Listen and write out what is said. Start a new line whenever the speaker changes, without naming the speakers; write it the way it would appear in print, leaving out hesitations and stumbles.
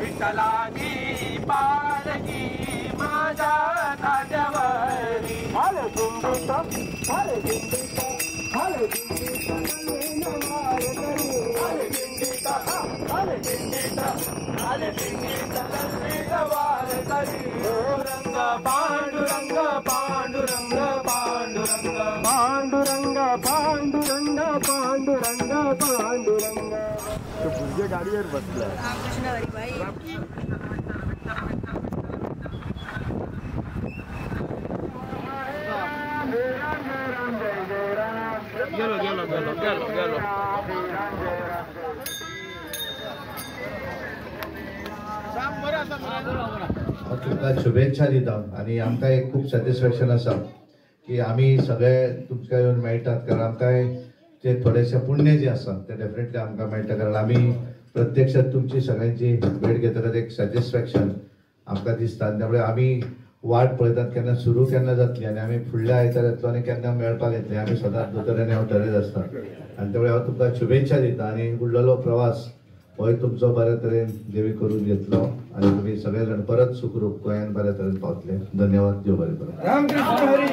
विठ्ठलाची पालखी माझ्या ताट्यावरी. रंग पांडुरंग पांडुरंग पांडुरंग
पांडुरंग पांडुरंग पांडुरंग पांडुरंग. तो भुरगे गाडयेर बसले.
रामकृष्ण हरी भाई.
गेलो गेलो गेलो गेलो गेलो.
हांव तुमकां शुभेच्छा दिता आनी आमकां एक खूब सॅटिस्फॅक्शन आसा की आमी सगळे तुमकां येवन मेळटात, कारण आमकां ते थोडेशें पुण्य जें आसा तें डेफिनेटली आमकां मेळटा, कारण आमी प्रत्यक्षात तुमची सगळ्यांची भेट घेतकच एक सॅटिस्फॅक्शन आमकां दिसता. आनी त्यामुळे आमी वाट पळयतात केन्ना सुरू केन्ना जातली आनी आमी फुडल्या आयतार येतलो आनी केन्ना मेळपाक येतले. आमी सदांच दोतोर हांव ठरयत आसता आनी त्यामुळे हांव तुमकां शुभेच्छा दिता आनी उरलेलो प्रवास होय तुमचो बऱ्या तरेन देवी करून घेतलो आनी तुमी सगळे जाण परत सुखरूप गोंयान बऱ्या तरेन पावतले. धन्यवाद. देव बरें करूं.
रामकृष्ण हरी.